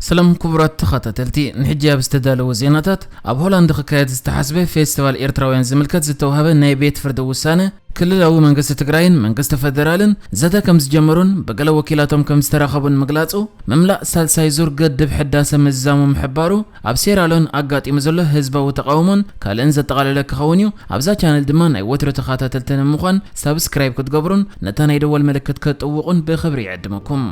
ሰላም ክቡራት ተኸታተልቲ፣ ንሕጂ ኣብ ዝተዳለወ ዜናታት፣ ኣብ ሆላንድ ክካየድ ዝተሓስበ ፌስቲቫል ኤርትራውያን ዝምልከት ዝተዋህበ ናይ ቤት ፍርዲ ውሳነ፣ ክልላዊ መንግስቲ ትግራይን መንግስቲ ፈደራልን ዘተ ከም ዝጀመሩን ብገለ ወኪላቶም ከም ዝተራኸቡን ምግላጹ፣ ምምላእ ሳልሳይ ዙር ገድብ ሕዳሰ ምዝዛሙ ምሕባሩ፣ ኣብ ሴራሎን ኣጋጢሙ ዘሎ ህዝባዊ ተቓውሞን ካልእን ዘጠቓለለ ክኸውን እዩ። ኣብዛ ቻነል ድማ ናይ ወትሮ ተኸታተልቲ ንምዃን ሳብስክራይብ ክትገብሩን ነታ ናይ ደወል ምልክት ክትጥውቑን ብኽብሪ ይዕድመኩም።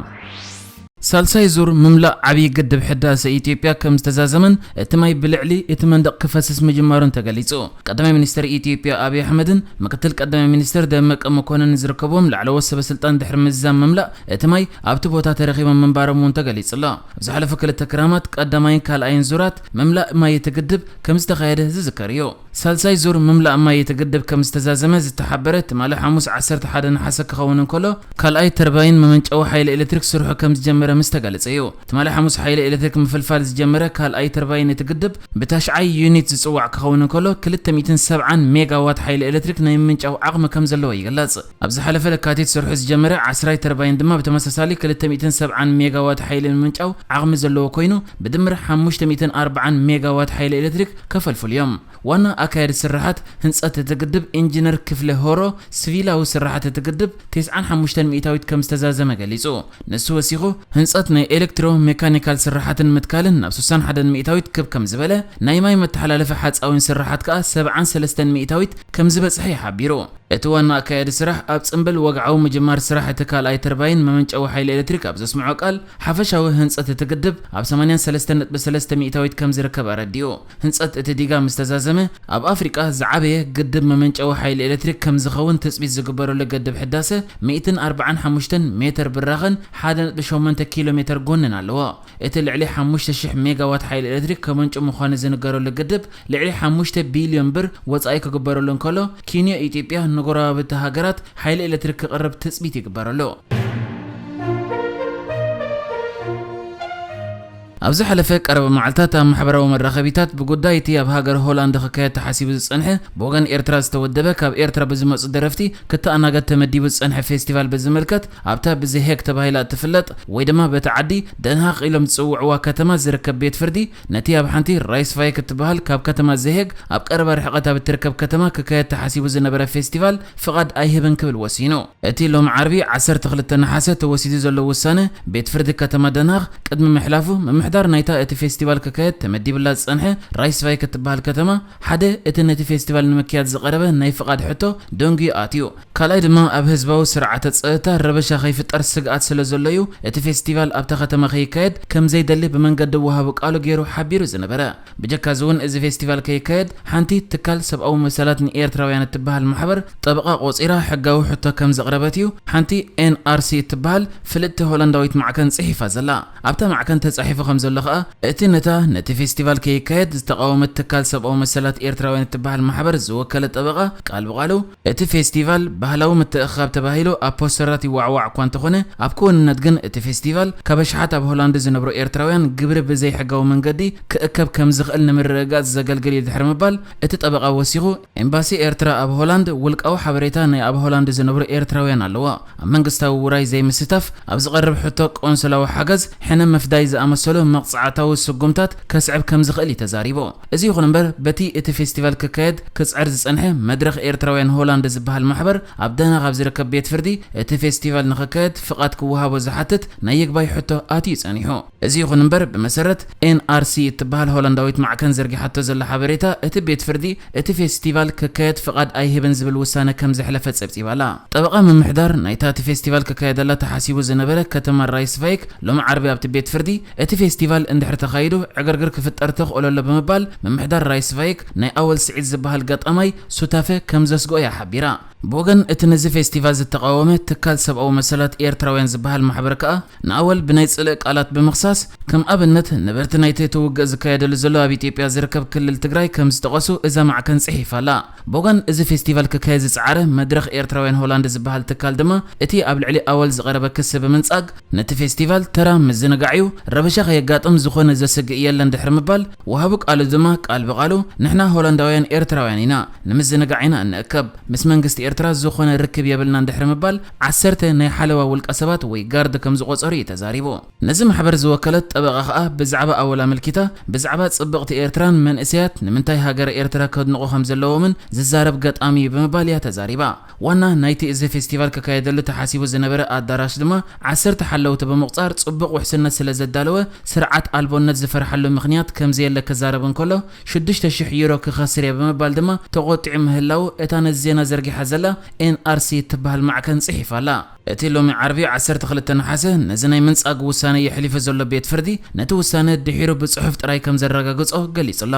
ሳልሳይ ዙር ምምላእ ዓብዪ ግድብ ሕዳሰ ኢትዮጵያ ከም ዝተዛዘመን እቲ ማይ ብልዕሊ እቲ መንደቕ ክፈስስ ምጅማሩን ተገሊጹ። ቀዳማይ ሚኒስትር ኢትዮጵያ ኣብይ ኣሕመድን ምክትል ቀዳማይ ሚኒስትር ደመቀ መኮንን ዝርከብዎም ላዕለዎት ሰበ ስልጣን ድሕሪ ምዝዛም ምምላእ እቲ ማይ ኣብቲ ቦታ ተረኺቦም ምንባሮም እውን ተገሊጹ ኣሎ። ኣብ ዝሓለፉ ክልተ ክራማት ቀዳማይን ካልኣይን ዙራት ምምላእ ማይ እቲ ግድብ ከም ዝተኻየደ ዝዝከር እዩ። ሳልሳይ ዙር ምምላእ ማይ እቲ ግድብ ከም ዝተዛዘመ ዝተሓበረ ትማሊ ሓሙስ ዓሰርተ ሓደ ነሓሰ ክኸውን እንከሎ፣ ካልኣይ ተርባይን መመንጨዊ ሓይሊ ኤሌክትሪክ ስርሑ ከም ዝጀመረ ምስ ተገለጸ እዩ። ትማሊ ሓሙስ ሓይሊ ኤሌክትሪክ ምፍልፋል ዝጀመረ ካልኣይ ተርባይን እቲ ግድብ ብታሽዓይ ዩኒት ዝጽዋዕ ክኸውን እንከሎ፣ ክልተ ሚእትን ሰብዓን ሜጋዋት ሓይሊ ኤሌክትሪክ ናይ ምምንጫው ዓቕሚ ከም ዘለዎ ይግለጽ። ኣብ ዝሓለፈ ለካቲት ስርሑ ዝጀመረ ዓስራይ ተርባይን ድማ ብተመሳሳሊ ክልተ ሚእትን ሰብዓን ሜጋዋት ሓይሊ ምምንጫው ዓቕሚ ዘለዎ ኮይኑ፣ ብድምር ሓሙሽተ ሚእትን ኣርባዓን ሜጋዋት ሓይሊ ኤሌክትሪክ ከፈልፍሉ እዮም። ዋና ኣካያዲ ስራሓት ህንጸት እቲ ግድብ ኢንጂነር ክፍለ ሆሮ፣ ሲቪላዊ ስራሓት እቲ ግድብ ተስዓን ሓሙሽተን ሚእታዊት ከም ዝተዛዘመ ገሊጹ። ንሱ ወሲኹ፣ ህንጸት ናይ ኤሌክትሮ ሜካኒካል ስራሓትን ምትካልን ናብ ስሳን ሓደን ሚእታዊት ክብ ከም ዝበለ፣ ናይ ማይ መተሓላለፊ ሓጻዊን ስራሓት ከኣ ሰብዓን ሰለስተን ሚእታዊት ከም ዝበጽሐ እዩ ሓቢሩ። እቲ ዋና ኣካያዲ ስራሕ ኣብ ጽምብል ወግዓዊ ምጅማር ስራሕ እቲ ካልኣይ ተርባይን መመንጨዊ ሓይሊ ኤሌክትሪክ ኣብ ዘስምዖ ቃል፣ ሓፈሻዊ ህንጸት እቲ ግድብ ኣብ ሰማንያን ሰለስተን ነጥቢ ሰለስተ ሚእታዊት ከም ዝርከብ ኣረዲኡ። ህንጸት እቲ ዲጋ ምስ ተዛዘመ፣ ኣብ ኣፍሪቃ ዝዓበየ ግድብ መመንጨዊ ሓይሊ ኤሌክትሪክ ከም ዝኸውን ትጽቢት ዝግበረሉ ገድብ ሕዳሰ፣ ሚእትን ኣርባዓን ሓሙሽተን ሜተር ብራኸን ሓደ ነጥቢ ሸሞንተ ኪሎ ሜተር ጎንን ኣለዎ። እቲ ልዕሊ ሓሙሽተ ሽሕ ሜጋዋት ሓይሊ ኤሌክትሪክ ከመንጩ ምዃኑ ዝንገረሉ ግድብ፣ ልዕሊ ሓሙሽተ ቢልዮን ብር ወጻኢ ክግበረሉ እንከሎ፣ ኬንያ ኢትዮጵያ ንጎረባብቲ ሃገራት ሓይሊ ኤሌክትሪክ ክቕርብ ትጽቢት ይግበረሉ። ኣብ ዝሓለፈ ቀረባ መዓልታት ኣብ ማሕበራዊ መራኸቢታት ብጉዳይ እቲ ኣብ ሃገር ሆላንድ ክካየድ ተሓሲቡ ዝጸንሐ፣ ብወገን ኤርትራ ዝተወደበ፣ ካብ ኤርትራ ብዝመጹ ደረፍቲ ክተኣናገድ ተመዲቡ ዝጸንሐ ፌስቲቫል ብዝምልከት፣ ኣብታ ብዚ ሄግ ተባሂላ እትፍለጥ ወይ ድማ በቲ ዓዲ ደንሃክ ኢሎም ዝጽውዕዋ ከተማ ዝርከብ ቤት ፍርዲ፣ ነቲ ኣብ ሓንቲ ራይስቫይክ እትበሃል ካብ ከተማ ዘሄግ ኣብ ቀረባ ርሕቀት ኣብ እትርከብ ከተማ ክካየድ ተሓሲቡ ዝነበረ ፌስቲቫል ፍቓድ ኣይህብን ክብል ወሲኑ። እቲ ሎም ዓርቢ ዓሰርተ ክልተ ነሓሰ ተወሲዱ ዘሎ ውሳነ ቤት ፍርዲ ከተማ ደንሃክ ቅድሚ ምሕላፉ፣ ምምሕዳር ናይታ እቲ ፌስቲቫል ክካየድ ተመዲብላ ዝጸንሐ ራይስቫይክ እትበሃል ከተማ፣ ሓደ እቲ ነቲ ፌስቲቫል ንምክያድ ዝቐረበ ናይ ፍቓድ ሕቶ ደንጉዩ ኣትዩ። ካልኣይ ድማ ኣብ ህዝባዊ ስርዓተ ጸጥታ ረበሻ ከይፍጠር ስግኣት ስለ ዘሎ እዩ እቲ ፌስቲቫል ኣብታ ከተማ ከይካየድ ከም ዘይደሊ ብመንገዲ ወሃቢ ቃሉ ገይሩ ሓቢሩ ዝነበረ። ብጀካ እዚ እውን እዚ ፌስቲቫል ከይካየድ ሓንቲ ትካል ሰብኣዊ መሰላት ንኤርትራውያን እትበሃል ማሕበር ጠበቓ ቆጺራ ሕጋዊ ሕቶ ከም ዘቕረበት እዩ ሓንቲ ኤን ኣር ሲ እትበሃል ፍልጥቲ ሆላንዳዊት ማዕከን ጽሒፋ ዘላ። ኣብታ ማዕከን ተጻሒፉ ከም ዘሎ ከኣ እቲ ነታ ነቲ ፌስቲቫል ከይካየድ ዝተቓወመት ትካል ሰብኣዊ መሰላት ኤርትራውያን እትበሃል ማሕበር ዝወከለ ጠበቓ ቃል ብቓሉ እቲ ፌስቲቫል ባህላዊ ምትእኽኻብ ተባሂሉ ኣብ ፖስተራት ይዋዕዋዕ እኳ እንተኾነ፣ ኣብ ክውንነት ግን እቲ ፌስቲቫል ካብ ኣሽሓት ኣብ ሆላንድ ዝነብሩ ኤርትራውያን ግብሪ ብዘይሕጋዊ መንገዲ ክእከብ ከም ዝኽእል ንምርግጋጽ ዘገልግል እዩ ድሕሪ ምባል፣ እቲ ጠበቓ ወሲኹ፣ ኤምባሲ ኤርትራ ኣብ ሆላንድ ውልቃዊ ሓበሬታ ናይ ኣብ ሆላንድ ዝነብሩ ኤርትራውያን ኣለዎ። ኣብ መንግስታዊ ውራይ ዘይምስታፍ፣ ኣብ ዝቐርብ ሕቶ ቆንስላዊ ሓገዝ፣ ሕነ ምፍዳይ ዝኣመሰሉ መቕጻዕታዊ ስጉምታት ከስዕብ ከም ዝኽእል እዩ ተዛሪቡ። እዚ ይኹን እምበር፣ በቲ እቲ ፌስቲቫል ክካየድ ክጽዕር ዝጸንሐ መድረኽ ኤርትራውያን ሆላንድ ዝበሃል ማሕበር፣ ኣብ ደንሃክ ኣብ ዝርከብ ቤት ፍርዲ፣ እቲ ፌስቲቫል ንኽካየድ ፍቓድ ክወሃቦ ዝሓትት ናይ ይግባይ ሕቶ ኣትዩ ጸኒሑ። እዚ ይኹን እምበር፣ ብመሰረት ኤን ኣር ሲ እትበሃል ሆላንዳዊት ማዕከን ዘርጊሓቶ ዘላ ሓበሬታ፣ እቲ ቤት ፍርዲ እቲ ፌስቲቫል ክካየድ ፍቓድ ኣይህብን ዝብል ውሳነ ከም ዘሕለፈ ጸብጺባ ኣላ። ጠበቓ ምምሕዳር ናይታ እቲ ፌስቲቫል ክካየደላ ተሓሲቡ ዝነበረ ከተማ ራይስቫይክ ሎም ዓርቢ ኣብቲ ቤት ፍርዲ፣ እቲ ፌስቲቫል እንድሕር ተኻይዱ ዕግርግር ክፍጠር ተኽእሎ ኣሎ ብምባል፣ ምምሕዳር ራይስቫይክ ናይ ኣወል ስዒድ ዝበሃል ገጣማይ ሱታፌ ከም ዘስግኦ እያ ሓቢራ። ብወገን እቲ ነዚ ፌስቲቫል ዝተቓወመ ትካል ሰብኣዊ መሰላት ኤርትራውያን ዝበሃል ማሕበር ከኣ ንኣወል ብናይ ጽልኢ ቃላት ብምኽሳስ፣ ከም ኣብነት ነበርቲ ናይቲ እቲ ውግእ ዝካየደሉ ዘሎ ኣብ ኢትዮጵያ ዝርከብ ክልል ትግራይ ከም ዝጠቐሱ እዛ ማዕከን ጽሒፋ ኣላ። ብወገን እዚ ፌስቲቫል ክካየድ ዝጸዓረ መድረኽ ኤርትራውያን ሆላንድ ዝበሃል ትካል ድማ፣ እቲ ኣብ ልዕሊ ኣወል ዝቐረበ ክሲ ብምንጻግ፣ ነቲ ፌስቲቫል ተራ ምዝንጋዕ እዩ፣ ረበሻ ጋጥም ዝኾነ ዘስግእ የለን ድሕሪ ምባል፣ ወሃቢ ቃሉ ድማ ቃል ብቃሉ፣ "ንሕና ሆላንዳውያን ኤርትራውያን ኢና፣ ንምዝንጋዕ ኢና እንእከብ፣ ምስ መንግስቲ ኤርትራ ዝኾነ ርክብ የብልናን" ድሕሪ ምባል፣ ዓሰርተ ናይ ሓለዋ ውልቀ ሰባት ወይ ጋርድ ከም ዝቖጸሩ እዩ ተዛሪቡ። ነዚ ማሕበር ዝወከለት ጠበቓ ከኣ ብዛዕባ ኣወል ኣመልኪታ፣ ብዛዕባ ጽብቕቲ ኤርትራን መንእሰያት ንምንታይ ሃገረ ኤርትራ ከድንቑ ከም ዘለዎምን ዝዛረብ ገጣሚ እዩ ብምባል እያ ተዛሪባ። ዋና ናይቲ እዚ ፌስቲቫል ክካየደሉ ተሓሲቡ ዝነበረ ኣዳራሽ ድማ ዓሰርተ ሓለውቲ ብምቑጻር ጽቡቕ ውሕስነት ስለ ዘዳለወ፣ ስርዓት ኣልቦነት ዝፈርሓሉ ምኽንያት ከም ዘየለ ክዛረብ እንከሎ፣ ሽዱሽተ ሽሕ ዩሮ ክኸስር እየ ብምባል ድማ ተቖጢዑ ምህላዉ እታ ነዚ ዜና ዘርጊሓ ዘላ ኤን ኣር ሲ እትበሃል ማዕከን ጽሒፋ ኣላ። እቲ ሎሚ ዓርቢ ዓሰርተ ክልተ ነሓሰ ነዚ ናይ ምንጻግ ውሳነ የሕሊፉ ዘሎ ቤት ፍርዲ፣ ነቲ ውሳነ ድሒሩ ብጽሑፍ ጥራይ ከም ዘረጋግጾ ገሊጹ ኣሎ።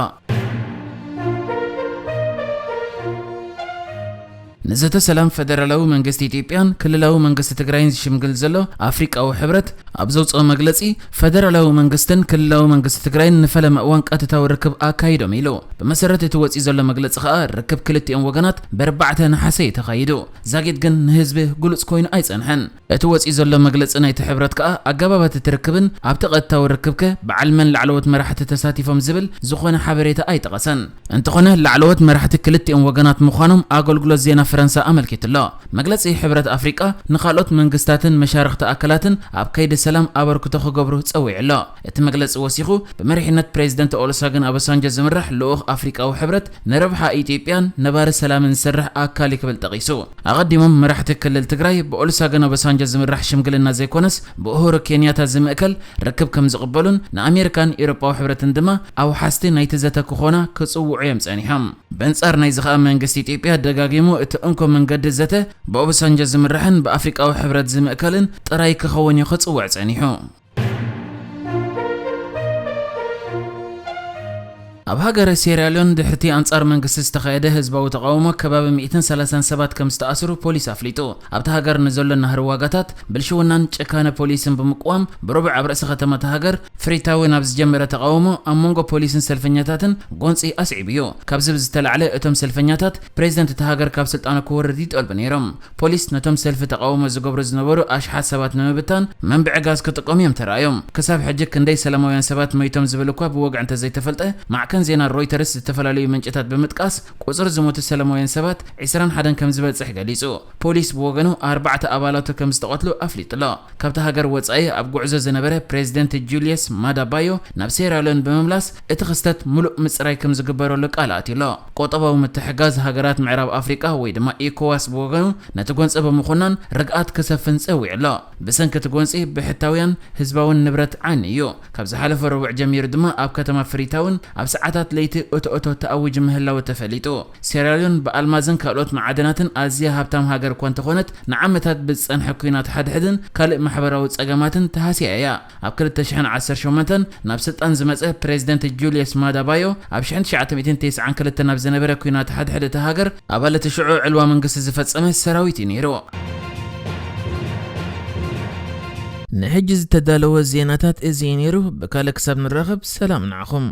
ንዘተ ሰላም ፈደራላዊ መንግስቲ ኢትዮጵያን ክልላዊ መንግስቲ ትግራይን ዝሽምግል ዘሎ ኣፍሪቃዊ ሕብረት ኣብ ዘውፅኦ መግለፂ፣ ፈደራላዊ መንግስትን ክልላዊ መንግስቲ ትግራይን ንፈለማ እዋን ቀጥታዊ ርክብ ኣካይዶም ኢሉ። ብመሰረት እቲ ወፂኡ ዘሎ መግለፂ ከዓ፣ ርክብ ክልቲኦም ወገናት በርባዕተ ነሓሰ እዩ ተኻይዱ። ዛጊት ግን ንህዝቢ ግሉጽ ኮይኑ ኣይጸንሐን። እቲ ወጺኡ ዘሎ መግለጺ ናይቲ ሕብረት ከኣ፣ ኣገባባት እቲ ርክብን ኣብቲ ቀጥታዊ ርክብከ በዓል መን ላዕለዎት መራሕቲ ተሳቲፎም ዝብል ዝኾነ ሓበሬታ ኣይጠቐሰን። እንተኾነ፣ ላዕለዎት መራሕቲ ክልቲኦም ወገናት ምዃኖም ኣገልግሎት ዜና ፈረንሳ ኣመልኪቱ ኣሎ። መግለጺ ሕብረት ኣፍሪቃ ንኻልኦት መንግስታትን መሻርኽቲ ኣካላትን ኣብ ከይዲ ሰላም ኣበርክቶ ክገብሩ ጸዊዑ ኣሎ። እቲ መግለጺ ወሲኹ፣ ብመሪሕነት ፕሬዚደንት ኦሉሰጉን ኦባሳንጆ ዝምራሕ ልኡኽ ኣፍሪቃዊ ሕብረት ንረብሓ ኢትዮጵያን ነባሪ ሰላምን ዝሰርሕ ኣካል እዩ ክብል ጠቒሱ። ኣቐዲሞም መራሕቲ ክልል ትግራይ ብኦሉሰጉን ኦባሳንጆ ዝምራሕ ሽምግልና ዘይኮነስ ብኡሁሩ ኬንያታ ዝምእከል ርክብ ከም ዝቕበሉን ንኣሜሪካን ኤውሮጳዊ ሕብረትን ድማ ኣውሓስቲ ናይቲ ዘተ ክኾና ክጽውዑ እዮም ጸኒሖም። በንጻር ናይዚ ኸኣ መንግስቲ ኢትዮጵያ ደጋጊሙ እቲ እንኮ መንገዲ ዘተ ብኦባሳንጆ ዝምራሕን ብኣፍሪቃዊ ሕብረት ዝምእከልን ጥራይ ክኸውን እዩ ክጽውዕ ጸኒሑ። ኣብ ሃገረ ሴራልዮን ድሕርቲ ኣንጻር መንግስቲ ዝተኻየደ ህዝባዊ ተቓውሞ ከባቢ ሚእትን ሰላሳን ሰባት ከም ዝተኣስሩ ፖሊስ ኣፍሊጡ። ኣብታ ሃገር ንዘሎ ናህሪ ዋጋታት፣ ብልሽውናን ጭካነ ፖሊስን ብምቅዋም ብረቡዕ ኣብ ርእሲ ከተማ እታ ሃገር ፍሪታውን ኣብ ዝጀመረ ተቓውሞ ኣብ መንጎ ፖሊስን ሰልፈኛታትን ጎንጺ ኣስዒቡ እዩ። ካብዚ ብዝተላዕለ እቶም ሰልፈኛታት ፕሬዚደንት እታ ሃገር ካብ ስልጣኑ ክወርድ ይጠልቡ ነይሮም። ፖሊስ ነቶም ሰልፊ ተቓውሞ ዝገብሩ ዝነበሩ ኣሽሓት ሰባት ንምብታን መንብዒ ጋዝ ክጥቀሙ እዮም ተራእዮም። ክሳብ ሕጂ ክንደይ ሰላማውያን ሰባት መይቶም ዝብል እኳ ብወግዒ እንተዘይተፈልጠ፣ ማዕከን ዜና ሮይተርስ ዝተፈላለዩ ምንጭታት ብምጥቃስ ቁጽሪ ዝሞቱ ሰላማውያን ሰባት ዕስራን ሓደን ከም ዝበጽሕ ገሊጹ። ፖሊስ ብወገኑ ኣርባዕተ ኣባላቱ ከም ዝተቐትሉ ኣፍሊጡ ኣሎ። ካብታ ሃገር ወጻኢ ኣብ ጉዕዞ ዝነበረ ፕሬዚደንት ጁልየስ ማዳ ባዮ ናብ ሴራልዮን ብምምላስ እቲ ክስተት ምሉእ ምጽራይ ከም ዝግበረሉ ቃል ኣትዩ ኣሎ። ቁጠባዊ ምትሕጋዝ ሃገራት ምዕራብ ኣፍሪቃ ወይ ድማ ኢኮዋስ ብወገኑ ነቲ ጎንጺ ብምኹናን ርግኣት ክሰፍን ጸዊዑ ኣሎ። ብሰንኪ እቲ ጎንጺ ብሕታውያን ህዝባውን ንብረት ዓኒ እዩ። ካብ ዝሓለፈ ረቡዕ ጀሚሩ ድማ ኣብ ከተማ ፍሪታውን ኣብ ሰዓታት ለይቲ እቶ እቶ ተኣዊጁ ምህላው ተፈሊጡ። ሴራልዮን ብኣልማዝን ካልኦት መዓድናትን ኣዝያ ሃብታም ሃገር እኳ እንተኾነት፣ ንዓመታት ብዝጸንሐ ኲናት ሓድሕድን ካልእ ማሕበራዊ ጸገማትን ተሃስያ እያ። ኣብ ክልተ ሽሕን ዓሰርተ ሸሞንተን ናብ ስልጣን ዝመጸ ፕሬዚደንት ጁልየስ ማዳ ባዮ፣ ኣብ ሽሕን ትሽዓተ ሚእትን ተስዓን ክልተን ኣብ ዝነበረ ኲናት ሓድሕድ እታ ሃገር፣ ኣባል እቲ ሽዑ ዕልዋ መንግስቲ ዝፈጸመ ሰራዊት እዩ ነይሩ። ንሕጂ ዝተዳለወ ዜናታት እዚ እዩ ነይሩ። ብካልእ ክሳብ ንራኸብ፣ ሰላም ንዓኹም።